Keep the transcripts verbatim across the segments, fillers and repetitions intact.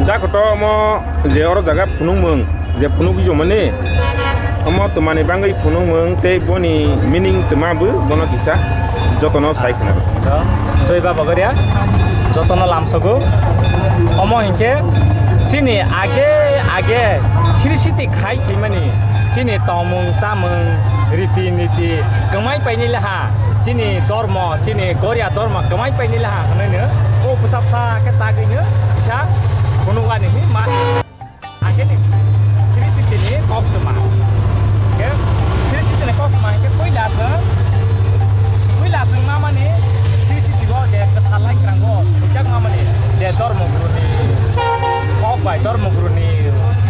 Jakoto omo je oro jaga phunukmung, je phunukjomani, omo twmani bangwi phunukmung tei boni meaning twma bo bono kisa jotono sai khna. Joi Baba Goria, jotono lamsogo. Omo hinkhe chini age age siri siti khai phaimani chini tongmung chamung riti niti kwmai paini laha. Chini dormo, chini Goria dormo kwmai paini laha hwnwi no o bwsa bwsa khe tagwi no kisa phunukani hi ma. Ageni three sixty ni kok twma. Khe three sixty ni kok twma khe puila chwng, puila chwng mamani three sixty bo je kwthar lai kwrang bo swijak mamani je dormo guru ni kok bai dormo guru ni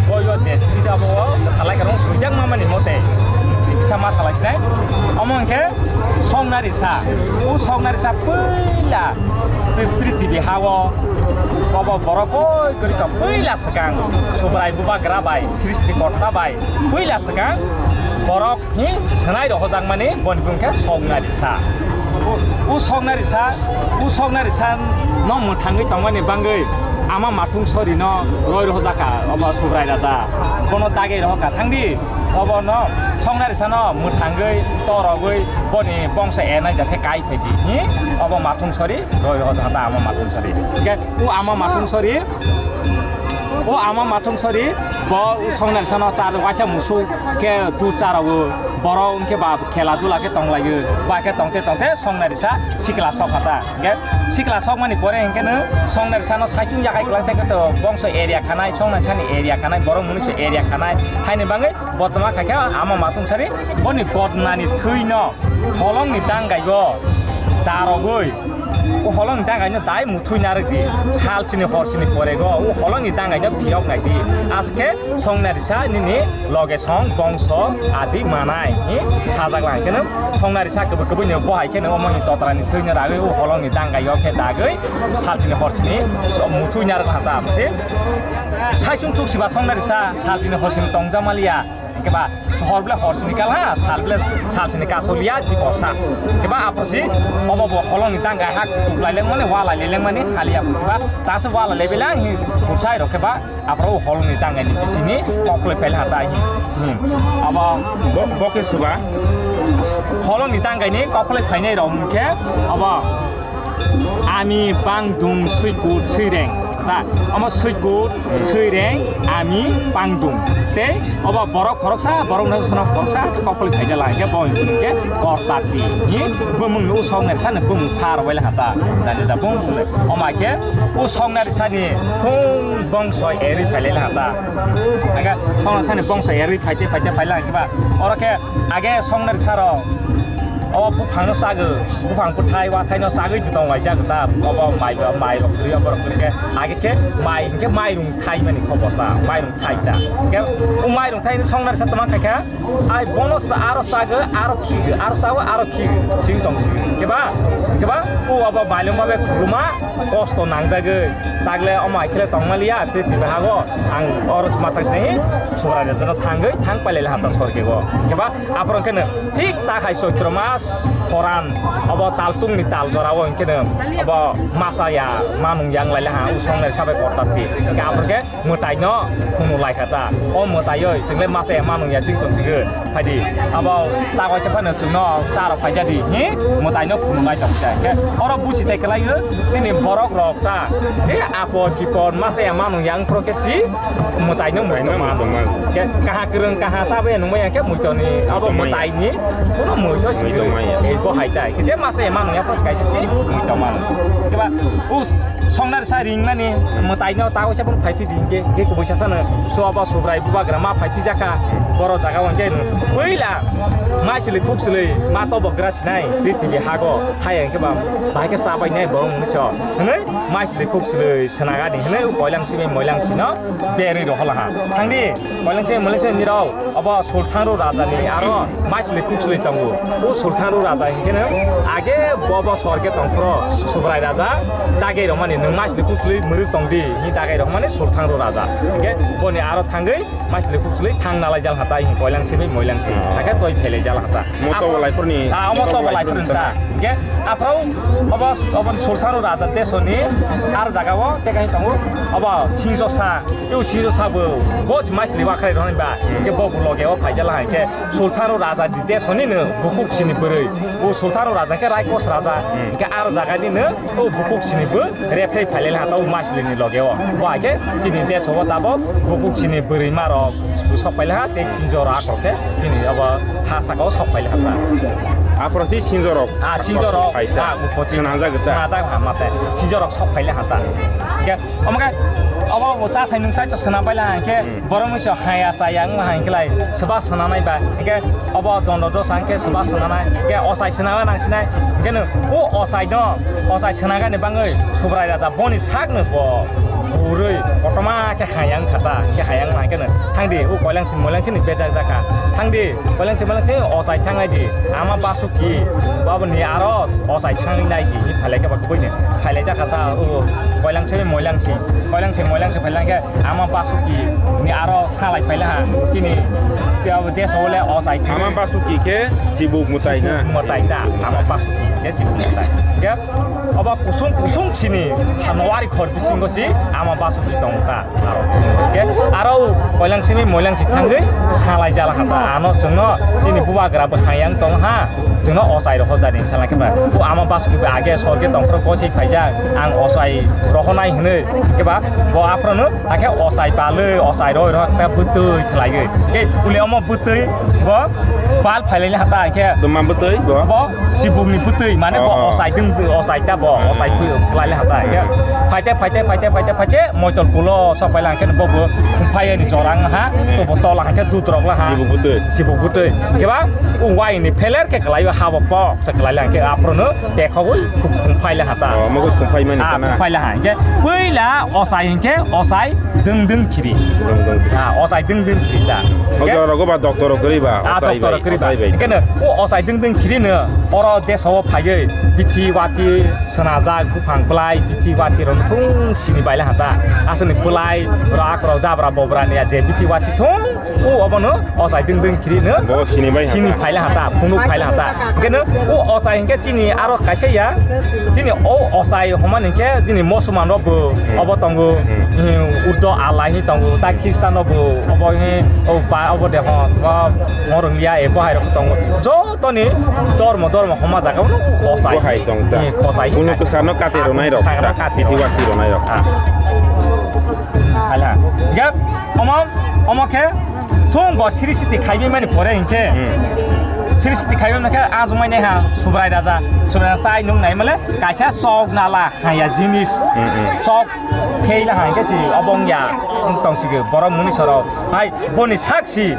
boyo je three da bo kwthar lai kwrang swijak mamani mote kisa ma salai nai. Omo hinkhe Songna risa, o songna risa puila prithibi hao obo borok koi kori tong puila swkang Subrai Bubagra bai, Srishti Korta bai puila swkang borok hi swnai rohorjakmani boni bumung khe songna risa. O, o songna risa, o songna risa no mwthangwi tongmani bangwi ama mathung sori no roi rohorjaka obo Subrai Raja. Bono dagwi rohorka thangdi. Obono songna risano mwthangwi torogwi boni bongso enai jakhe kai phaidi. Hi? Obo mathung sori, roi rohor jata ama mathung sori. Hingkhe o ama mathung sori, o ama mathung sori, bo songna risano char waisa musu khe dud charawo. Borok hingkhe ba khela dula khe tonglaio. Ba khe tongte tongte songna risa sikla sok hata. Hingkhe sikla sokmani pore hingkhe no songna risano saichung yakai kwlai tei khe to bongso area khanai, songna risani area khanai, borok munisa area khanai. Haini bangwi Bo tongma khaikhe ama mathung sari boni godnani thwino holongni dangaigo darogwi, o holongni dangaino dai muthwi narwkdi. Salsini horsini porego o holongni dangaino phiyok naidi. Askhe songna risa nini loge song bongso adi manai hi sajak lang kheno songna risa kwbwi kwbwino bo hai kheno omoni totrani thwino ragwi o holongni dangaio khe dagwi salsini horsini muthwi narwk hata se. Saichung chuk siba songna risa salsini horsini tongja maliya. Hingke ba, hor bele hor sini kal ha, sal bele sal sini kasoliya, di bosa. Hingke ba, apo si, obo bo holong ni tang gai ha, kutuk lai leng mani, wa lai leng mani, khali apo si ba, ta se wa lai lebe lang, hi, kuchai rok ke ba, apo o holong ni tang gai ni bisi ni, kokle pel ha ta hi. Hmm. Abo, bo, bo ke suba? Holong ni tang gai ni, kokle phainai rok hingke, abo, Ami pangdung suikut suireng. Ta, omo suikut suireng ami pangdung. Tei obo borok khoroksa, borok no sono khoroksa, kokol khaija lai khe bo hingke kortati. Ni bumung ni usong nari sani bumung thar bai laha ta. Jani ja bumung le. Oma khe usong nari sani thung bongso eri phai lai laha ta. Aga song sani bongso eri phaite phaite phai laha khe ba. Oro khe Age songnari saro, o buphangno chago, buphang bwthai wathaino chagwi tong laijak ta, obo mai, mai rok twi, obo rok twi khe, age khe mai, hinkhe mairung thaimani khobor ta, mairung thai ta. Hinkhe o mairung thai songnari sa tongma khaikha, ai bono sa aro chago, aro khigo, aro chago, aro khigo, sing tong sing. Keba, keba, o obo bailung babe khuluma, kosto nangjagwi, tagle omo hai khe tongmaliya, twi twi hago, ang oro sma thang sinai, Subraiyung thangwi thang pailai laha ta sorkego. Keba, Aphuru khe no thik ta hai Choitro mas phoran obo tal tungni tal jora o hinkhe no obo masa ya manung yang lai laha usong nai sabai korta ti. Hinkhe aphuru khe mwtai no phunu lai kha ta. O mwtai oi chwng le masa ya manung ya chwng tong sigo. Phaidi abo ta kaisa phano chwng no cha rok phai jadi hi mwtai no phunu nai tong kha. Hinkhe oro busi tai kwlai o chini borok rok ta je apor bipor masa ya manung yang phuru khe si Mwtai no mwtai no mwtai no mano. Mwtai no mano. Ke kaha kwrwng kaha sabe nungmaya ke mwtai ni abo mwtai ni. Kono mwtai si. Mwtai no maya. Ei bo hai tai. Kete masa ya mano ya pas kai si mwtai mano. Keba u songnar sa ring mani mwtai no ta oisa pun phai phi ding ke. Ke ko boisa sana. So abo Subrai Bubagra ma phai phi jaka. Boro jaga wan ke no. Puila. Ma sili khuk sili ma to bogra sinai. Prithibi hago. Hai ke ba. Sai ke sabai nai bo mungso. Hne? Ma sili khuk sili. Senagani hwnwi koilang simi moilang sino berwi rw holaha. Thangdi, koilang simi moilang simi nirok obo Sulthanru rajani aro maisli kuksli tongo. O Sulthanru raja hinkhe no age bobo sorke tongphro Subrai raja dagwi rwmani Nwng maisli kuslwi mwrwk tong di, hini dagai rok mane Sulthan rw raja. Hingke boni aro thangwi maisli kuslwi thang nalai jal hata, hini koilang simi moilang si. Hake toi phelai jal hata. Moto bolaipurni. Ah, omo to bolaipurni ta. Hingke aphro obo, obo Sulthan rw raja desoni ar jaga o tekai tongo. Obo singjo sa, eu singjo sa bo, bo maisli wakhai rw ba. Hingke bo loge o phai jal hingke Sulthan rw raja di desoni no bukuk sini bwrwi. O Sulthan rw raja ke Raikos raja. Hingke ar jaga ni no o bukuk sini bo rephei phailai ha ta o maisli ni loge o. Bo aike chini desh o tabok bukuk chini bwrwi ma rok sok pailai ha tei chinjor rok khe chini abo ha saka o sok pailai ha ta. Aphro si chinjor rok. Ah, chinjor rok. Paisa. Ah, upoti. Swnajak ta. Swnajak ha mate. Chinjor rok sok pailai ha ta. Ke omo ke obo bo cha thai nung sai to swnam pailai ha ke. Borok mui se haya chaya wngma hai khlai swba swnanai ba, hingke obo dondo dosa hingke swba swnanai, hingke ochai swnana nang sinai, hingke no o ochai no, ochai swnagani bangwi Subrai raja boni sak no bo burui kotorma khe hayang khata, hingke hayang ma hingke no thangdi o koilang sin moilang sini bejak jakha, thangdi koilang sin moilang sini ochai thangnai di, ama basuki baboni aro ochai thangnai di, phalai khe ba kubui ni phalai jakha ta o koilang sini moilang si, koilang sini moilang si phalai khe. Ama basuki ni aro salai paila ha. Chini tei abo desh o le o chai thang. Ama basuki khe chibuk mwtai na? Mwtai da. Ama basuki khe chibuk mwtai. Khe obo kusung kusung chini ha nowari khor bisingo si ama basuki tong ta. Aro bisingo khe aro koilang simi moilang si thangwi salai jala ha ta. Ano chwngno chini bubagra bwkhayang tong ha. Chwngno ochai rohor jani salai khe ba. O ama basuki age sorge tong phro kosik phaijak. Ang ochai rohonai hwnwi khe ba bo aphrono Hakhe ochai balwi, ochai roi rok ta bwtwi khlaiwi. Khe ule omo bwtwi bo bal phailai hata khe. Tuma bwtwi bo? Bo sibukni bwtwi, mane bo ochai dwng, ochai ta bo, ochai khlai hata khe. Phaite, phaite, phaite, phaite, phaite, moitol kulo sok paila khe bo bo phai ni jorang ha, to bo tola khe dut rok la ha. Sibuk bwtwi. Sibuk bwtwi. Khe ba o wai ni pheler khe khlaiwi ha bo pok se khlai la khe aphrono. Tekhogwi khum-, khumphai le ha ta. Oh, omo khe khumphai mani. Ah, khana. Khumphai le ha. Hinkhe puila ochai hinkhe ochai dwng dwng khiri. Dwng dwng khiri. Ah, ochai dwng dwng khiri ta. O hinkhe jora rogo ba doctor rok kwrwi ba, ah, ochai doctor bai, rok kwrwi ba. Ochai bai. Hinkhe no, o ochai dwng dwng khiri no, oro desh o phaiwi bithi wathi swnajak buphang bwlai bithi wathi rok thung sini bai le ha ta. Aswkni bwlai rak rok jabra bobra ni je bithi wathi thung. O obono ochai dwng dwng khiri no. Bo sini bai sini hata. Phaila hata, phunuk phaila hata. Hinkhe no o ochai hinkhe chini aro kaisa ya. Chini o ochai homa hinkhe chini musulman rok bo obo tongo. Hmm. Uddo Allah hi tongo, ta Christian rok bo obo hi o ba obo de ho, o morung ya e bo hai rok tongo. Jotoni dormo dormo homa jaga no ochai. Bo hai tong ta. Ochai. Kunu kwsarno kati rwnai rok. Kwsarno kati rwnai rok. Ah. Hala. Gap. Omo, omo khe thung bo siri siti khaiwi mani pore hinkhe. Hmm. Siri siti khaiwi mani khe ajumai nai ha Subrai Raja. Subrai Raja chai nung nai male kaisa chok nala haya jinis. Hmm, hmm. Chok pheila hai khe si obong ya tong sigi borok muni soro. Hai boni sak si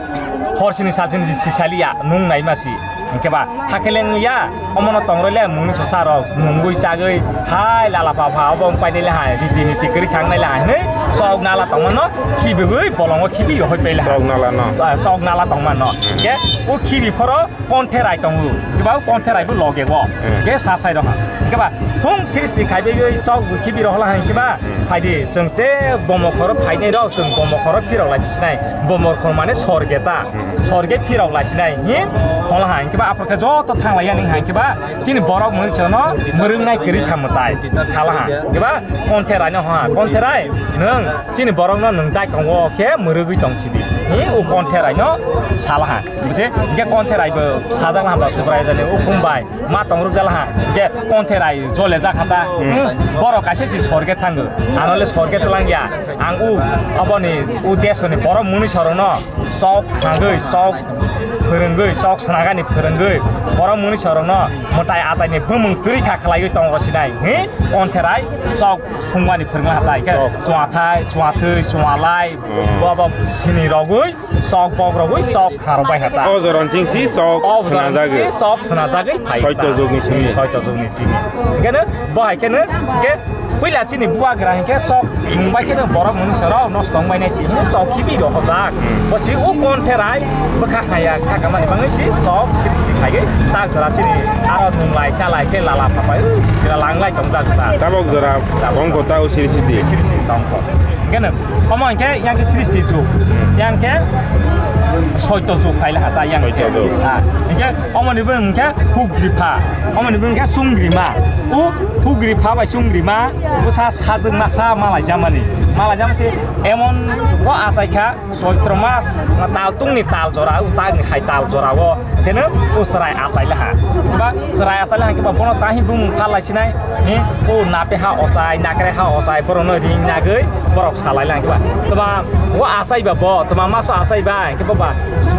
hor sini sal sini si saliya nung nai ma si. Hinkhe ba, hakhe le wngya, omono tongroi le mungni sosa rok, nungwi chagwi, hai lala pha pha, obo wng painai le hai, riti niti kwrwi khangnai le hai, hinwi, chok nala tongmano, khibigwi bolongo khibi rohoi paile hai. Chok nala no. Ah, chok nala tongmano. Hinkhe, o khibi phoro konthe rai tongo, kiba o konthe rai bo loge bo. Hmm. Hinkhe sa sai rok ha. Hinkhe ba, thung siri siri khaibai chok bo khibi rohla hai, hinkhe ba, hmm, phaidi, chwng te bomo khoro phainai rok, chwng bomo khoro phirok lai sinai, bomo khoro mane sorge ta. Hmm. Sorge phirok lai sinai hi holaha hinkhe ba aphor khe joto thanglai yani hinkhe ba chini borok mui sono mwrwknai kwrwi kha mwtai thalaha hinkhe ba konthe rai no ha konthe rai nwng chini borok no nwng dai tongo khe mwrwgwi tong sidi hi o konthe rai no salaha bwse hinkhe konthe rai bo sajak laha ba Subrai jani ukhum bai ma tong rwk jalaha hinkhe konthe rai jole jak hata borok kaisa si sorge thango ano le sorge twlang ya ang u aboni u desoni borok mui sono Chok khagwi, chok phwrwngwi, chok swnagani phwrwngwi, borok muni sorokno mwtai ataini bumung kwrwi kha khlaiwi tongo sinai, hi? Ontherai chok sungmani phwrwngma hatai khe chwng athai, chwng athwi, chwng alai, bo bo sini rogwi, chok bok rogwi, chok kha rok bai hata. O jorong chingsi chok swnajagwi. O jorong chingsi chok swnajagwi phai. Soito jugni simi. Soito jugni simi. Hinkhe no, bo hai khe no, hinkhe Puila chini bubagra hinkhe chok nungbai kheno borok mwnwi sorok nosto wngbai nai si hino chok khibi rok hojak. Hmm. Bo si o konthe rai bwkha khaya kha kamani bangwi si chok sristi khaiwi tak jora chini aro nunglai chalai khe lala phapai ui sisira langlai tongjak ta. Tabok jora tongkho ta o sristi. Sristi tongkho. Hinkhe no omo hinkhe yang khe sristi jug. Hmm. Yang khe soito jug khaila hata yang khe. Soito jug. Ha. Hinkhe omoni bo hinkhe hugripha. Omoni bo hinkhe sungrima. O hugripha bai sungrima. Bwsa sajwk masa malai jamani. Malai jama se emon o achai kha, Choitro mas, taltungni tal jora, o tagni hai tal jora o, keno o chwrai achai laha. Ba chwrai achai laha khe ba bono tahi bumung phalai sinai, he, o nape ha ochai, nakre ha ochai, borokno ring nagwi borok salai laha khe ba. Tma o achai ba bo, tma maso achai ba, khe ba ba,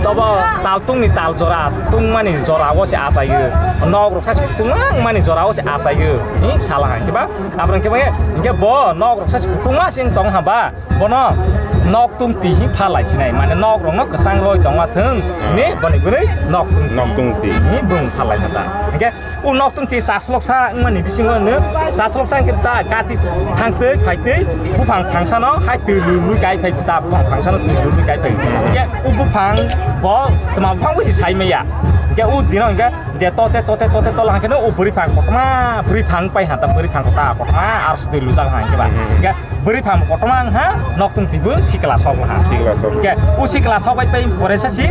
tobo taltungni tal jora, tungmani jora o se achai o. Nok rok sa se tungmani jora o se achai o. He, sala ha khe ba. Aboni khe ba, hinkhe bo nok rok sa se kutung ma sing tong ha ba, bono nok tung ti hi phalai sinai, mane nok rok no kwchang roi tong ma thung, hini boni bwrwi nok tung ti. Nok tung ti. Hi bung phalai kha ta. Hinkhe o nok tung ti chaslok sa wngmani bisingo no chaslok sa hinkhe ta kati thang twi phai twi buphang phangsa no hai twi lui lui kai phai ta buphang phangsa no twi lui lui kai phai. Hinkhe o buphang bo tma buphang bo si sai maya. Hinkhe o dino hinkhe Je tote, tote, tote, tola hangkhe no o bwrwi phang kotorma, bwrwi phang pai ha ta, bwrwi phang kota, kotorma, aro se twi lujak ha hangkhe ba. Hmm. Hingkhe bwrwi phang kotorma wng ha, nok tung twi bo sikla sok ha. Sikla sok. Hingkhe o sikla sok bai pai pore sa si,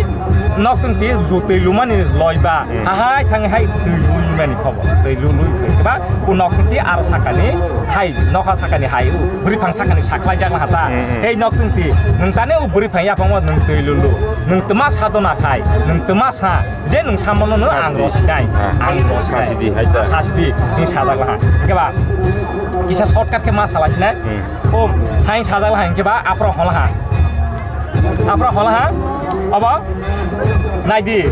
nok tung twi lu-, twi lumani loi ba, hmm, ha hai thang hai twi lumani khobor, twi lu lu hingkhe ba, o nok tung twi aro sakani hai, nokha sakani hai, o bwrwi phang sakani sakhlai jak ha ta. Hmm, hmm. Hei nok tung twi, nwng tani o bwrwi phang yaphangma nwng twi lu lu, nwng twma sadona khai, nwng twma sa, Je nwng samono no ang rw sinai, ah, ang rw sinai. Sasidi, hai ta. Sasidi, nwng sajak laha. Hingke ba, kisa shortcut khe ma sala sinai. Hmm. O, hai sajak laha, hingke ba, aphro holaha. Aphro holaha, obo, naidi.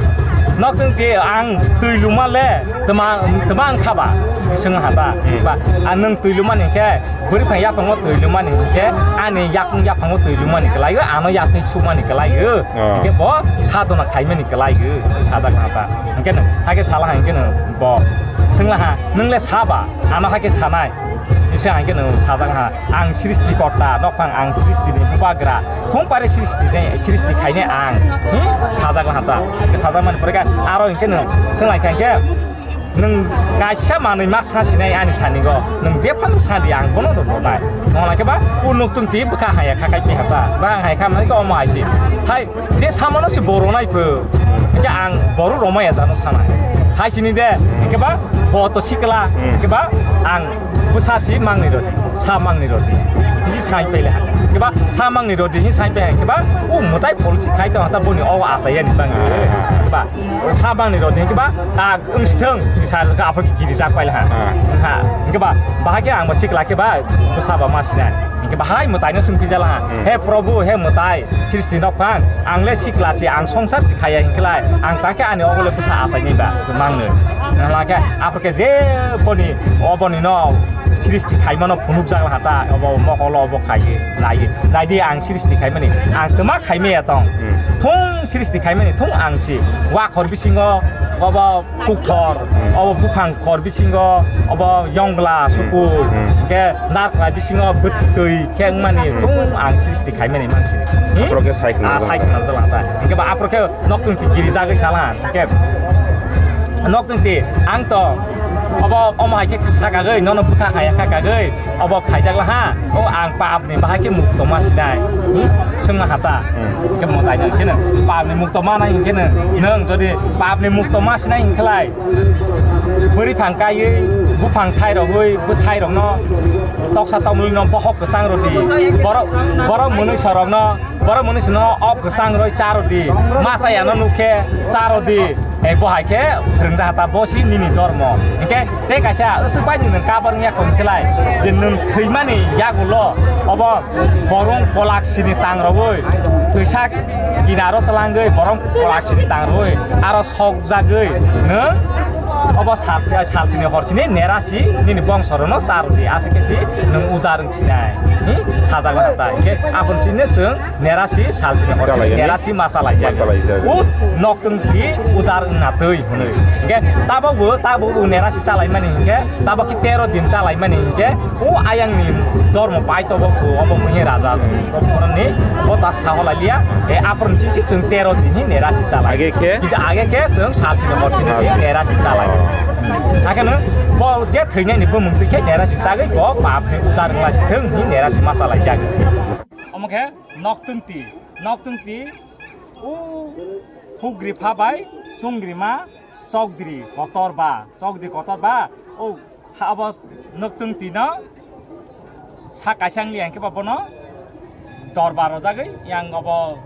Nok tong ke ang twi luma le, tma, tma ang khaba. Seng ha ba, hmm, ba, ang nwng twi luma ni khe, Bwrwi phang yaphango twi lumani hinkhe ani yakung yaphango twi lumani kwlaio, ano yathai sumani kwlaio. Oh. Hinkhe bo sadona khaimani kwlaio, sajak ha ta. Hinkhe no, hakhe sala ha hinkhe no bo swngla ha, "Nwng le sa ba, ano hakhe sanai?" Hisa hinkhe no sajak ha, "Ang srishti korta, nokphang ang srishti ni bubagra, thung pare srishti ni, srishti khainai ang." Hi? Sajak ha ta. Hinkhe sajak mani pore khe aro hinkhe no swngla kha hinkhe, Nwng kaisa manwi ma sa sinai ani thani go. Nwng jephanu sa di ang bono rw rwnai. Nongla khe ba o noktung twi bwkha haya kha kai piha ta. Ba ang hai kha mani ko omo hai si. Hai je samano se bo rwnai pho. Hinkhe ang boru rwmaya jano sanai. Hai sini de. Hinkhe ba bo to sikla. Hmm. Hinkhe ba ang bwsa si mangni rodi. Sa mangni rodi. Hiji sai pele ha. Hinkhe ba sa mangni rodi hi sai pe ha. Hinkhe ba o mwtai policy khai to ha ta boni o asa yani bang. Hinkhe ba Sa bangni rodi hingke ba, ah, wng sithwng, sa khe aphuru kiri jak paila ha. Ah. Ha, hingke ba, bahai khe ang bo sikla khe ba, bwsa ba ma sinai. Hingke bahai mwtai no swngphi jala ha. Hmm. He Probhu, he mwtai, srishti nokphang, ang le sikla se, ang songsar se khaya hingke lai, ang ta khe ani ogo le bwsa achai nai ba, se mangno. Hingke aphuru khe je boni, oboni no, srishti khaimano phunukjak laha ta, obo mokolo obo khaiwi naiwi. Naidi ang srishti khaimani, ang twma khaimaya tong. Hmm. Thung srishti khaimani, thung ang si. Wakhor bisingo, obo kukthor, hmm, obo buphang khor bisingo, obo yongla, hmm, sukur, hmm, hingke narkla bisingo bwtwi khe wngmani, hmm, thung ang srishti khaimani mangsi. Hmm? Aphuru khe sai khna. Ah, sai khna jala ta. Hingke ba aphuru khe Noktung ti giri jagwi sala, hingke noktung ti ang to obo omo hai khe sakagwi, nono bwkha hai kha kagwi, obo khaijak la ha, o ang pap ni bahai khe mukto ma sinai, hmm? Swngma hata, hmm, hingke mwtai no, hingke no pap ni mukto ma nai, hingke no nwng jodi pap ni mukto ma sinai, hingkhe lai bwrwi phang kaiwi, buphang thai rogwi, bwthai rokno toksa tomlino bohok kwchang rwdi, borok, borok mwnwi sorokno. Borok mwnwi sino o kwchang roi cha rwdi. Masa yano nukhe cha rwdi. Ei, bo hai khe phrwngjak ta, bo si nini dormo. Hinkhe tei kaisa aswk bai nwng kabar wngya kho hinkhe lai je nwng thwimani yagulo obo borong polak sini tang rwui twisa kinaro twlangwi borong polak sini tang rwui aro sokjagwi nwng Obo sal, salsini horsini nerasi nini bongsorokno charwdi, aswk khe si nwng udar wng sinai. Hi? Sajagwi hata. Hinkhe aboni chini chwng nerasi salsini horsini Chalaijani. Nerasi ma chalaijak. Ma chalaijak. O noktwng di udar wngna twi hwnwi. Hinkhe tabokbo, tabokbo nerasi chalaimani hinkhe, tabok khe tero din chalaimani hinkhe, o ayangni dormo paitobo kho, obo muihe raja ni, o ta saho lailia, e, aphuru chisi chwng tero din hi nerasi chalai. Age khe? Kisa age khe chwng salsini horsini si Salsini. Nerasi chalai. Oh. Hakheno bo je thwinaini bumung twi khe nerasi chagwi bo papni udar wngla sithwng hi nerasi ma chalaijak. Omo khe noktwng ti, noktwng ti, o hukgri pha bai chungrima chokdri kotor ba, chokdri kotor ba, o ha abo noktwng tino sa kaisa wngli hwnkhe ba bono dorbar rojagwi yang obo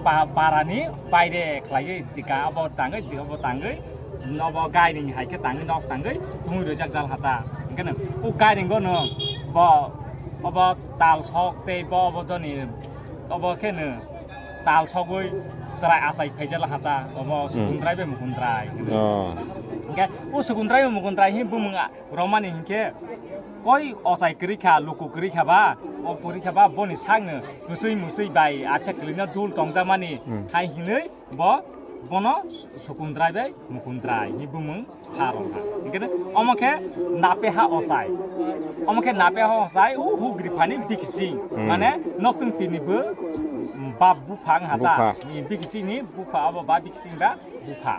pa-, parani baire khlaiwi tika obo tangwi, tika obo tangwi obo gairing hai khe tangwi nok tangwi tungwi rojak jal hata. Hwnkhe no o gairing bono bo obo tal sok tei bo obo joni obo khe no tal sogwi chwrai achai phaijak hata obo Hmm. Sukundrai bai Mukundrai. Oh. Hwnkhe o Sukundrai bai Mukundrai hi bumung a-, romani hinkhe koi ochai kwrwi kha, luku kwrwi kha ba, o kwrwi kha ba boni sakno kwswi mwswi bai acha kwlwino dul tongjakmani Hmm. hai hinwi bo bono Sukundrai bai Mukundrai hi bumung pha rwkha. Hwnkhe omo khe nape ha ochai. Omo khe nape ha ochai, o hukgri phani bikising. Hmm. Mane noktwng tini bo bap bupha wng hata. Bupha. Bikising ni bupha abo ba bikising ba bupha.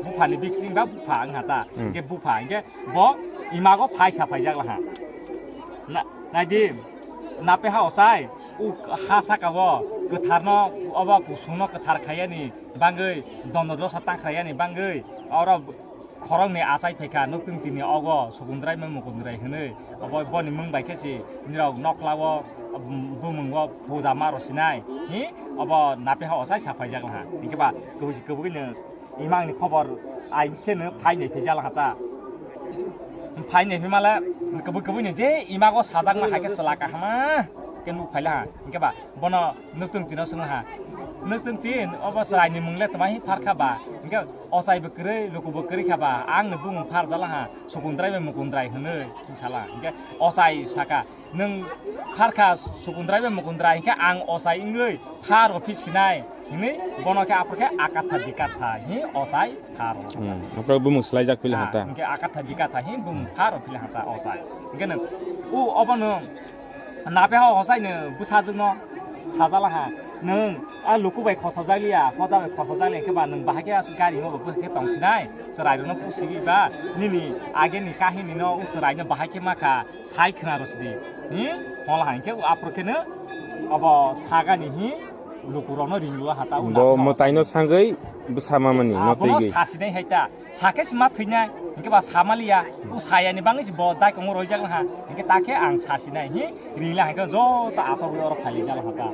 Bupha ni bikising ba bupha wng hata. Hmm. Hwnkhe bupha, hwnkhe bo imago phaisa phaijak laha. Na, naidi, nape ha ochai, o ha saka o kwtharno, obo kusungno kwthar khaiyani bangwi, dono dosa tang khaiyani bangwi, oro khoroknwi achai phaikha, noktwng tini ogo Sukundrai bai Mukundrai hwnwi, obo boni mung bai khe si nirok nokla o, um, bumung o puja ma rw sinai, hi? Obo nape ha ochai sa phaijak laha, hinkhe ba kubui kubui no imang ni khobor ai khe no phai nai phi jala hata, phai nai phi male kubui kubui no je imago sajak ma hai khe chwla kaham ma khe nuk phai laha, hinkhe ba bono noktwng tino swnglaha, noktwng tin obo chwrai ni mung le twma hi phar kha ba, hinkhe ochai bo kwrwi, luku bo kwrwi kha ba, ang no bumung phar jala ha, Sukundrai bai Mukundrai hwnwi sala, hinkhe ochai saka, nwng phar kha Sukundrai bai Mukundrai, hinkhe ang ochai wngwi phar rw phi sinai, hinwi bono khe aphuru khe akatha bikatha hi ochai phar rw. Hmm, aphuru bumung swlaijak phi le hata. Hinkhe akatha bikatha hi bumung phar rw phi le hata ochai. Hinkhe nwng o obo nwng Nape ho hosaino bwsajwkno sajala ha, nwng a luku bai khosajak liya, hoda bai khosajak liya, khe ba nwng bahai khe aswk gari no bo khe tong sinai, chwrai rokno pusi ba, nini ageni kahini no o chwrai no bahai khe ma kha, sai khna rw sidi. Hi? Hola hai khe aphuru khe no obo sagani hi luku rokno ring lua ha ta o bo nape ho mwtai no sangwi bwsa mamani no twi gwi. Sasinai hai ta. Sakhe sima thwinai, hinkhe ba samaliya, o sayani bangwi se bo daikongo roijak laha, hinkhe takhe ang sasinai, hi ringla hinkhe joto asogwi oro phailai jala hata.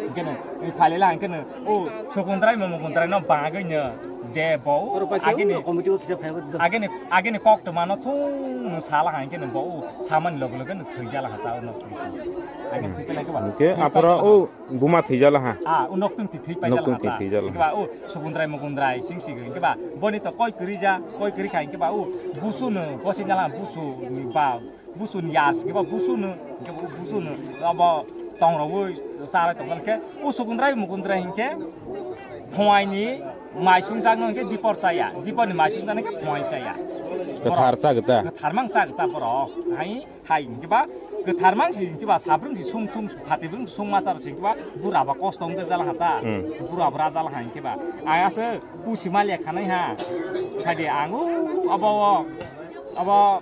Hinkhe no, i phailai la hinkhe no, o Sukundrai Mukundrai no bagwi no, je bo, agini, agini, agini koktwma no thung no sala hinkhe no bo, o samani loge loge no thwijala hata, o no. Hinkhe aphuru o, Buma thwijala ha. Ah, o noktwng twi thwi paijala ha ta. Noktwng twi thwijala ha. Hinkhe ba o Sukundrai Mukundrai sing sigi. Hinkhe ba boni to koi kwrwi ja, koi kwrwi kha hinkhe ba o busu no, bosi nala busu ni ba, busu ni yas, hinkhe ba busu no, hinkhe ba o busu no, abo tong rogwi charai tong khe o Sukundrai Mukundrai hinkhe phongai ni mai sung jak no hinkhe dipor chaya, dipor ni mai sung jak no hinkhe phongai chaya. Kwthar cha kwta. Kwthar mang cha kwta borok. Hai Hai, hinkhe ba kwthar mang si, hinkhe ba sabrung si sung sung, phatibung sung masa si, hinkhe ba bura ba kosto wng jak jala ha ta. Hmm. Bura bra jala ha, hinkhe ba. Ang asa pusi maliya khanai ha. Sadi ang u abo, abo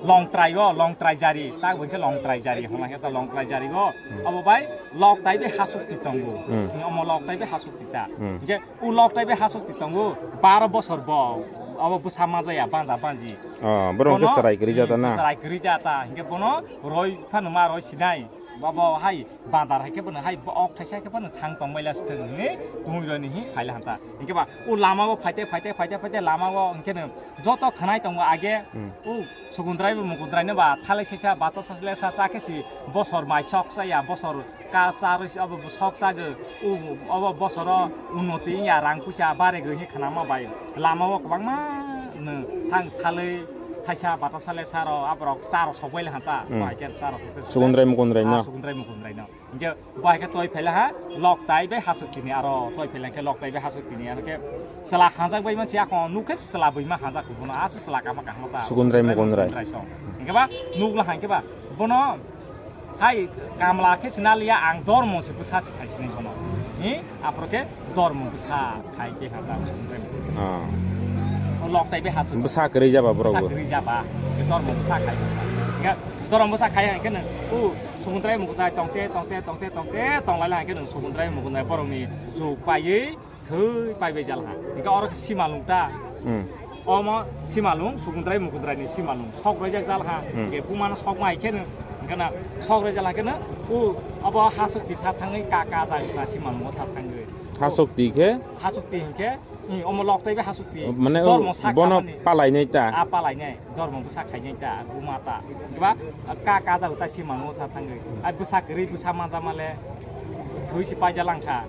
long trai o, long trai jari, tak bo hinkhe long trai jari, hwnla khe ta long trai jari o. Hmm. Abo bai lok tai be hasuk ti tongo. Hmm. Omo lok tai be hasuk ti ta. Hmm. Hinkhe O lok tai be hasuk ti tongo, baro bosor bo, abo bwsa ma jaya, banja banji. Oh, borok hwnkhe bono, chwrai kwrwi jata na? Chwrai kwrwi jata, hinkhe bono roi phano ma roi sinai. Babo hai bandar hai khe bono hai bo ok thaisa hai khe bono thang tong baila sithwng hinwi tongwi roni hi phaila hanta. Hinkhe ba o lama o phaite, phaite, phaite, phaite lama o hinkhe no joto khwnai tongo age. Hmm. O Sukundrai bo Mukundrai no ba thalai sesa, bata sasle sa, sa khe si bosor mai sok chaya, bosor ka charwi abo bo sok chago, o, obo bosoro unnoti wngya, rang puisa baregwi hinwi khnama bai. Lama o kwbangma Nwng thang thalwi thaisa bata sale saro aborok charo sokbai le hanta. Hmm. Bai khe charo sokbai. Sugundrai mukundrai no. Ah, sugundrai mukundrai no. Hinkhe bai khe toi phaila ha lok tai bai hasuk tini aro toi phaila khe lok tai bai hasuk tini aro khe chwla hanjak bai mansi akon nuk khe chwla bui ma hanjak kubuno ase chwla kama kahma ta. Sugundrai mukundrai. Sugundrai song. Hinkhe ba nuk la hinkhe ba bono Hai, kamla khe sinaliya ang dormo se bwsa se khai sinai bono. Hi, apro khe dormo bwsa khai khe ha ta sumre. Ah. O lok tai be hasuk. Bwsa kwrwi jaba borok bwsa bo. Kwrwi jaba. Khe dormo bwsa khai. Khe dormo bwsa khai khe nang u sumundrai mukundrai tongte, tongte, tongte, tongte, tonglai lai khe nang sumundrai mukundrai borokni juk paiwi Thwi paibai jal ha. Hinkhe oro khe simalung ta. Hmm. Omo simalung, sugundrai mukundrai ni simalung. Sok rojak jal ha. Hmm. Je bumano sok ma hai khe no. Hinkhe na sok rojak jal ha khe no. U, abo hasuk ti tha thangwi ka, ka ta ta simalung o tha thangwi. Hasuk ti khe? Hasuk ti hinkhe, i, omo lok tai be hasuk ti. Mane o dormo sa bono khamani. Palai nai ta. A palai nai. Dormo bwsa khainai ta, buma ta. Hinkhe ba ka, ka jago ta simalung o tha thangwi. Ai bwsa kwrwi, bwsa manja male thwi se paija langkha.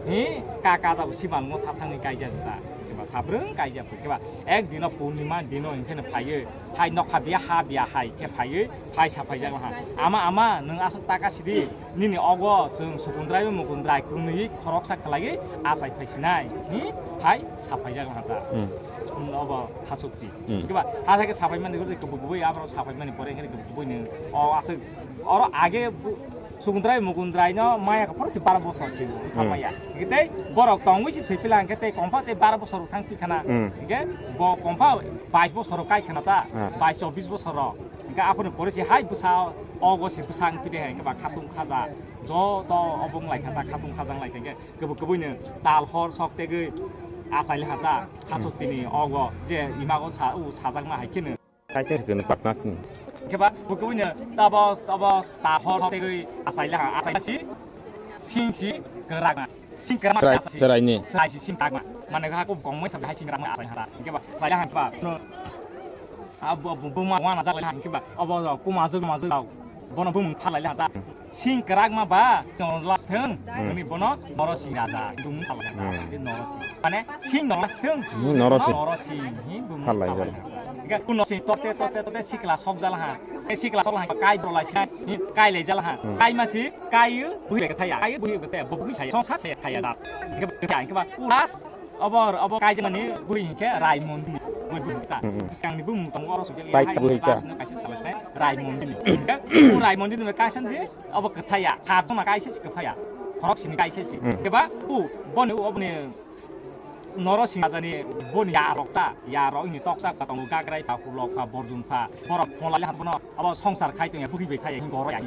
Hi, ka, ka jago simalung o tha thangwi kaija ta. Hinkhe ba sabrwng kaija phu. Hinkhe ba ek dino purnima dino hinkhe no phaiwi. Hai nokha biya, ha biya hai khe phaiwi. Hai sa phaijak langkha. Ama, ama, nwng aswk taka sidi. Nini ogo chwng sukundrai mukundrai kwnwi khoroksa khlaiwi achai phai sinai. Hi, hai sa phaijak langkha ta. Hmm. Obo hasuk Hmm. Hinkhe ba, ha thai khe sapai mani, gori kubui kubui, abo sapai mani pore, hinkhe kubui kubui ni, o, aswk, oro age bu-, sukundrai mukundrai no maya khe phoro si baro bosor si, hmm, samaya. Hinkhe tei borok tongwi si thwi pila hinkhe tei kompha tei baro bosor thang twi khana. Hmm. Hinkhe bo kompha bais bosor kai khana ta, ah, bais chobbish bosor rok. Hinkhe aphuru pore si hai bwsa ogo si bwsa wng twi de hinkhe ba khatung khaja, joto obo wng lai kha ta, khatung khaja wng lai kha hinkhe. Kubui kubui no tal hor sok tegwi achai le ha ta, hmm, hasuk tini ogo je imago sa, u sajakma hai kheno. Kaisa kheno patna sini. Khe ba kubui kubui no tabo, tabo tal hor sok tegwi achai le ha, achai si, sing si kwrak na. Sing kwrak ma chwrai, sa si. Chwrai ni. Chwrai si sing kwrak ma. Mane ha kub kong mai sa hai sing kwrak ma achai ha ta. Khe ba achai le ha ba. No. A bo, bo, bo ma wana jak le ha khe ba. Obo kuma jok ma jok. Bono bumung phalai le ha ta. Sing kwrak ma ba, chwng last thung. Hmm. Ani bono Norosing raja. Bumung phalai le ha ta. Hmm. Je Norosing. Mane sing no last thung. Hmm, Norosing. Norosing. Hi bumung phalai le ha ta. Ga kuno sing tote, tote, tote sikla sok jal ha. E sikla sok ha. Kai bolai sa. Hi kai le jal ha. Hmm. Kai ma si, kai bui le thaya. Kai bui le thaya. Bui saya. Song sa se thaya da. Ga thaya ga ba. Last Obo, obo kaijani bui hinkhe Raimondi ni bui bui ta. Hmm, hmm. Swkangni bumung tongo oro sujak Paitha bui ta. Kaisa salai sai Raimondi ni. O Raimondi ni kaisa se obo kwthaya, khatona kaisa se kwthaya. Khorok sini kaisa se. Hmm. Keba u boni u oboni Norosing rajani boni yarok ta, yarok ni toksa pa tongo gagrai pa kulok pa borjun pa borok molai habono obo songsar khai tongya bui bai thaya hingo oro ya.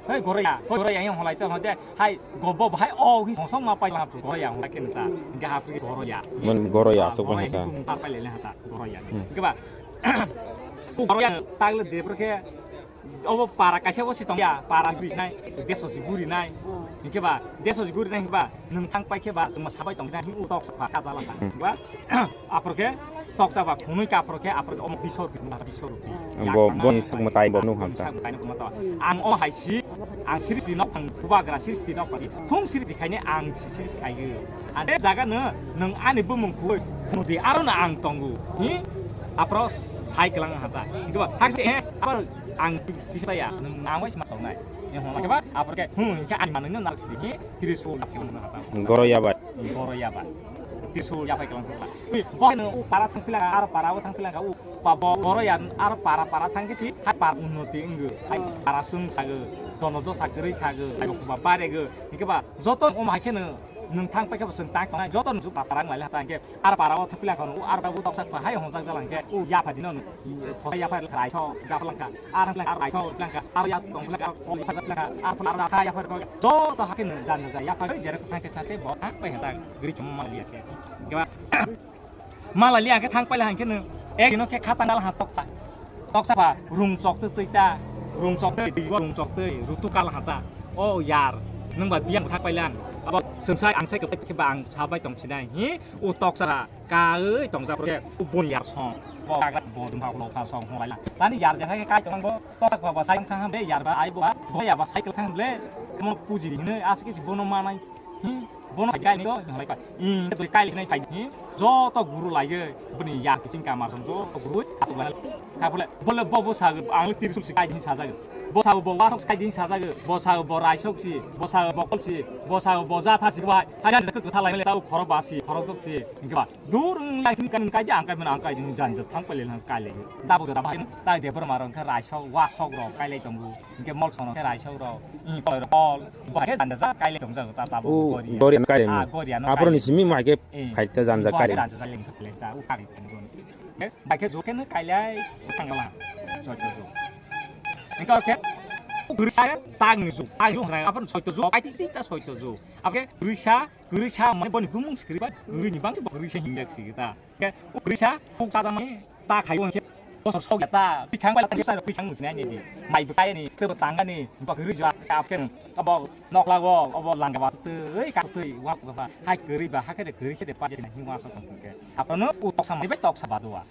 Hei goroya, hei goroya yang holai to hode, hai gobo bahai o hi songsong ma pai lang goroya holai ken ta, ga ha phi goroya. Mon goroya sok bai ta. Goroya hi ta pai le ha ta goroya. Hmm. Ke ba? Goroya tagle de por ke obo para kaisa o si tong ya, para buri nai, deso si buri nai. Ke ba? Deso si buri nai ba, nung thang pai ke ba, ma sabai tong nai, u tok sa ka jala ta. Hmm. Ba? Aphuru khe toksa ba khunui ka aphuru khe aphuru khe omo bisor bisor. Bo, boni sak mwtai bo nuk hamta. Ang omo hai si, ang sristi nok phang bubagra sristi nok phang thung sristi khaine ang si sristi khaige. Ante jaga no nung ani bumung khoi khunudi aro no ang tongo. Hi? Aphuru sai kwlang hata. Hinkhe ba hakse he aphuru ang bisa ya nung ang wai sima tongnai. Hinkhe ba aphuru khe hmm hinkhe ani manung no nak sidi hi. Trisul yaphai wngkha ta. Goro yabai. Goro yabai. Trisul yaphai kwlang kwlang. Ui, bo no u para thang pila, aro para o thang pila, u pa bo goro ya, aro para para thang kisi, hai para unnoti wnggo. Hai para sung sago, dono dosa kwrwi thago, hai ba bare go. Hike ba, joto o mai khe no, nung thang pai khe bo sung tang tongnai, joto no para para wng lai le ha ta hike. Ar para o thapilak kha, ar para o toksa kha, hai hongjak jala hwnkhe, o yapha dino, khosa yapha rai so, gaphlangkha, ar hwnkhe ar rai so, gaphlangkha, ar ya tong phlangkha, ar phlangkha, ar phlangkha, ar kha yapha kha, joto hakhe no jan ja yapha, jere thang khe thate bo thang pai hata gri chum ma liya khe. Gwa ma la liya khe thang pai la hwnkhe no, ek dino khe khatang dal ha tokta. Toksa pha rung chok twi twi ta, rung chok twi, rung chok twi, rutu kal ha ta. O yar, nung ba biyang thang pai lang. Abo sungsai angsai khe ba ang sabai tong sinai. Hi, o toksa. Kaui tongjak rok khe boni yar song. Bo kagra bo dum ba ulo pha song hwnlai la. Tani yar de hai kai tong bo tok ba ba sai thang ham de yar ba ai bo ba bo ya ba cycle thang ham le. Mo puji hinui aske si bono manai. Hmm, bono kai ni, kai ni, hmm, kai ni, kai ni, joto guru lai ge, bini ya kiching kamar song joto guru, asuk lai. Ka bole, bole bo bo sa, ang le tirsul si kai din sa jage. Bo sa bo wasok si kai din sa jage. Bo sa bo raisok si, bo sa bo kol si, bo sa bo jatha si, bo hai, hai, hai, ko tha lai le, tau khoro ba si, khoro dok si, hingke ba. Dur wng lai kini kani kai di, ang kai mano, ang kai di, jan jat thang pale nang kai le. Tabuk jora bahai tai de borma rok khe raisok wasok rok kai lai tongo. Hingke mol sono khe raisok rok, i koi rok kol. Bo khe jan jat kai lai tong jago ta tabuk. O, gori. Gori ano kai lai mo. Ah, gori ano kai lai. Apro ni simi mai khe eh, khai ta jan jat kai lai. Jan jat kai lai ta u kai lai tongo. Hingke bai khe jo khe no kai lai thang la. Choi choi jo. Hingke khe gurisa tang ni jo, tang jo hrai apro soi to jo, ai ti ti ta soi to jo. Apke gurisa Kwrwisa mane boni bumung se kwrwi ba, kwrwini bangsi bo kwrwisa hinjak si ta. Ke o kwrwisa phuk sajak mani ta khai o hinkhe bosor sok ya ta, bithang bai ta kwrwisa kwrwisa hinwi sinai ni di. Mai bwkai ni, tebo tanga ni, bo kwrwi jwa ta apken, abo nokla go, abo langa ba tei ka tei wa ko ba. Hai kwrwi ba, hakhe de kwrwi khe de pa je na hinwa sok ke. Apono o toksa mani bai toksa ba duwa.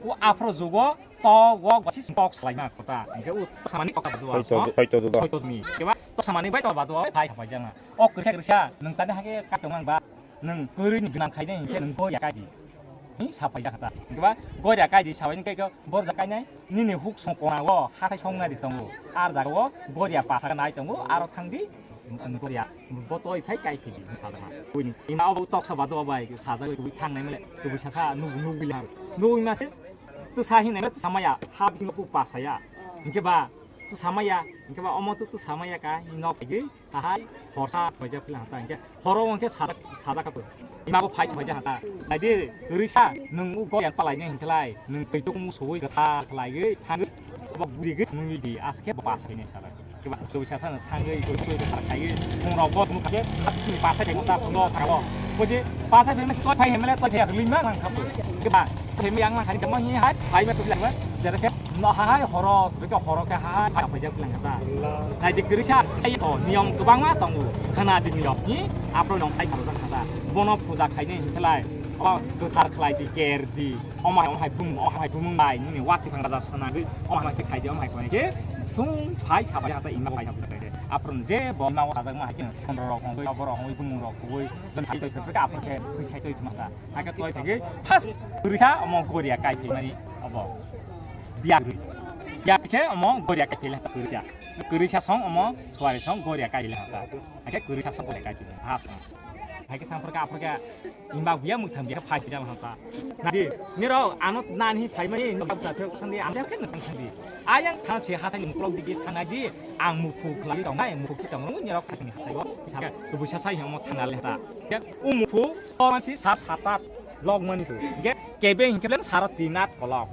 O aphro jugo to go ba si tok salai ma kota. Hinkhe o toksa mani toksa ba duwa. Soito, soito duwa. Soito ni. Ke ba toksa mani bai toksa ba duwa, bai thapai jana. O kwrwisa kwrwisa, nwng tani hakhe kaitongma ba, nwng kwrwini gwnang khainai hinkhe nwng goria kaidi. Hi sapai jakha ta. Hinkhe ba goria kaidi sabai hinkhe khe borja kainai, nini huk song kona o hathai song nari tongo. Ar jaga o goria pasa nai tongo, aro thangdi, nwng goria bo toi phai kai phidi, nwng sajakha. Buini ima obo toksa ba do bai, sajagwi thangnai male, tubui sasa nug-, nugwi lahar. Nugwi mase, twsa hinai male, twsa maya, ha bisingo pu pasaya. Hinkhe ba, Tw samaya, hinkhe ba omo tw, tw samaya ka, nok phaigwi, ahai, horsa phaijak phila hata, hinkhe horo hinkhe sajak, sajak kha pho. Ima bo phai phaijak hata. Naidi, kwrwisa, nwng o goyan palai nai hinkhe lai, nwng twi tuk musuwi kwthar khlaigwi thangwi, bo gurigwi thangwi di, askhe bo basa hinwi sajak. Hinkhe ba, kwrwisa sa nwng thangwi, kwrwisa sa khaiwi, phungrok bo nwng khe, hapsini basa khe ta phungo sakao. Bo je, basa phai masi toi phai hemle, toi phai rwlima nang kha pho. Hinkhe ba, phai yang nang kha, hinkhe mo hi hai, phai ma kwbila, jera khe, No, hahai horo, tubui khe horo khe hahai, hahai phaijak bilang khe ta. Naidi kwrwisa, ai o niyom kwbangma tongo. Khna di niyom ni, aphro nong sai kharojak kha ta. Bono puja khainai hinkhe lai, o kwthar khlai di, ker di. O mai, o hai bumung, o hai bumung bai, nini watwi phang raja swnagwi, o hai khe khai di, o hai khe thung phai sabai hata ima bai sabai khe. Aphro je bo ima o sajak ma hai khe, khondro rok hongwi, abo rok hongwi, bumung rok hongwi, jwn hai toi phai khe aphro khe thung sai toi thuma ta. Hakhe toi thangwi first kwrwisa omo goria kai phaimani obo. Biya kwrwi. Biya khe omo goria kai phaile kwrwisa. Kwrwisa song omo suari song goria kai le hata. Hakhe kwrwisa song goria kai phaile ha song. Hakhe thang phorkha aphorkha imba biya muthang biya phai jal hata. Nadi niro ano nani phaimani no thangdi ano khe nang thangdi. Ayang thang se hathai ni muklok digi thangnai di ang mukhu khlai tongnai mukhu ki tongro niro khatni hathai o. Kwrwisa sai omo thangna le hata. Khe o mukhu, o mansi sar sat at lok mani tu. Hingke kebe hingke blen sar tin at kolok.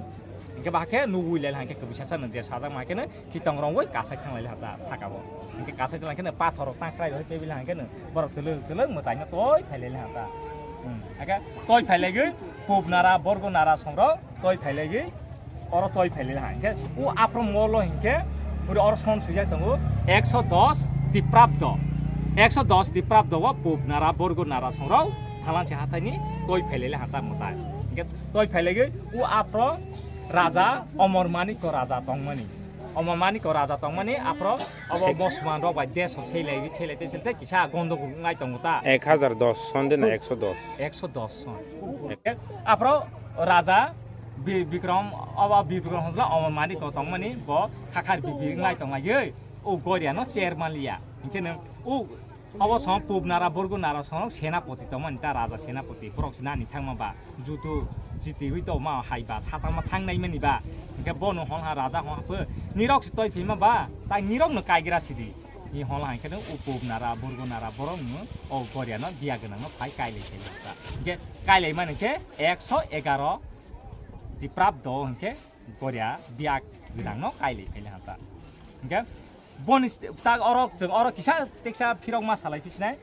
Hingke ba khe nugui lel hingke kwbui sasa nung je sajak ma khe no khitong rong oi kasai thang lai hata saka bo. Hingke kasai thang lai khe no pathor rok tang krai rok tei bil hingke no borok twlwk twlwk mwtai no toi phai lai hata. Hmm. Hingke toi phai lai gwi pub nara borgo nara song rok toi phai lai gwi Oro toi phailai ha. Hingke o aphro molo hingke oro, oro son swijak tongo ekso dos Tiprabdo. Ekso dos Tiprabdo o pub nara borgo nara songrok thalansi hathaini toi phailai ha ta mwtai. Hingke toi phailai o aphro raja Omor Manik ko raja tongmani. Omor Manik ko raja tongmani aphro obo bosman rok bai desh o selai selai selai kisa gondogol wngnai tongo ta. Ek hajar dos son de na ekso dos? Ekso dos son. Aphro raja Bi-, Bikrom, obo Bikrom hwnjla Omor Manik ko tongmani bo khakhar bi-, bi wnglai tonglaiwi o Goria no cher manliya. Hinkhe nwng o, obo song pub nara borgo nara song senapoti tongmani ta raja senapoti borok se nani thangma ba judu jitiwi tongma hai ba thatangma thangnai mani ba. Hinkhe bono hwnha raja hwnha pho nirok se toi phima ba ta nirok no kaigra sidi. Ni hwnha hinkhe nwng o pub nara borgo nara borok no o Goria no biya gwnang no phai kailai khe ta. Hinkhe kailai mani khe ekso egaro Tiprabdo hinkhe Goria biya gwnang no kailai khailai hanta. Hinkhe boni tak oro chwng oro kisa teksa phirok ma salai phi sinai.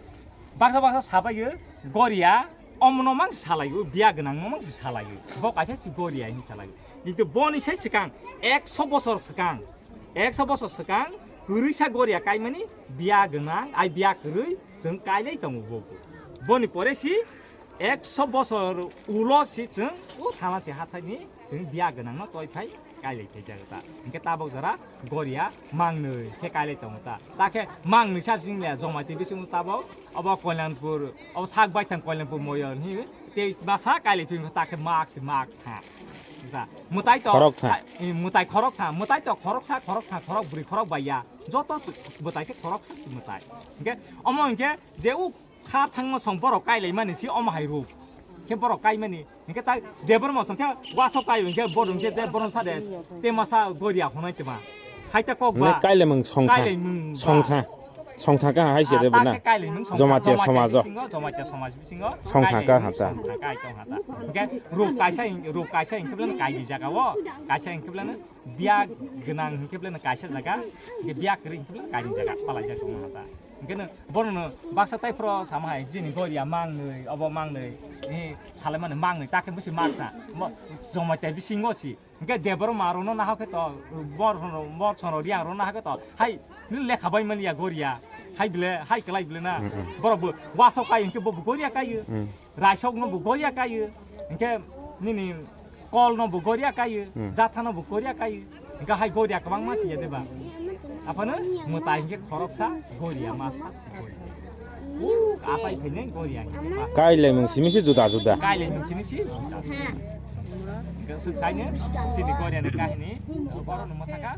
Baksa baksa sabai o Goria omono mang salai o biya gwnang no mang salai o. Bo kaisa si Goria hin salai o. Kintu boni sai swkang ekso bosor swkang, ekso bosor swkang kwrwisa Goria kaimani biya gwnang ai biya kwrwi chwng kailai tongo bo. Boni pore si Ekso bosor ulo si chwng o thanasi hathaini chwng biya gwnangno toi phai kailai thai jaga ta. Hinkhe tabok jora goria mangnwi khe kailai tongo ta. Ta khe mangnwi sa chwng le Jamatia bisingo tabok obo Kalyanpur, obo sak baithang Kalyanpur moyol hi tei basa kailai phai ta khe mak si mak tha. Ta mwtai to khorok tha. Mwtai khorok tha, mwtai to khorok sa, khorok tha, khorok bwrwi, khorok baiya. Joto mwtai khe khorok sa mwtai. Hinkhe omo hinkhe je u kha thangma song borok kailai mani si omo hai ruk. Khe borok kai mani. Hinkhe tai Debbarma song khe waso kai hinkhe borok hinkhe Debbarma sa de. Te masa goria honai te ma. Hai ta kok ba. Kailai mung song tha. Kailai mung ba. Song tha. Song tha ka hai se de bana. Jamatia somaj o. Jamatia somaj bisingo. Song tha ka hata. Song tha ka hai tong hata. Hinkhe ruk kaisa hin-, ruk kaisa hinkhe blan kai di jaga o. Kaisa hinkhe blan biya gwnang hinkhe blan kaisa jaga. Hinkhe biya kwrwi hinkhe blan kai di jaga. Palai jaga tong hata. Hinkhe no bono no baksa tai phro sama hai jini goria mangnwi, obo mangnwi. Ni salai mani mangnwi ta khe busi mak ta. Mo Jamatia bisingo si. Hinkhe Debbarma rokno nahok khe to, bor, bor sono riang rokno nahok khe to, hai, nini lekha bai mani ya goria, hai bile, hai kwlai bile na, borok bo waso kai hinkhe bo bo goria kaio, raisok no bo goria kaio, hinkhe nini kol no bo goria kaio, jatha no bo goria kaio, hinkhe hai goria kwbangma si ya deba. Aphano mwtai hinkhe khoroksa goria masa goria. Apai phainai goria hinkhe masa. Kailai mung simi se juda juda. Kailai mung simi se juda juda. Hinkhe swk saino chini goria ni kahini. Borok no mwthaka.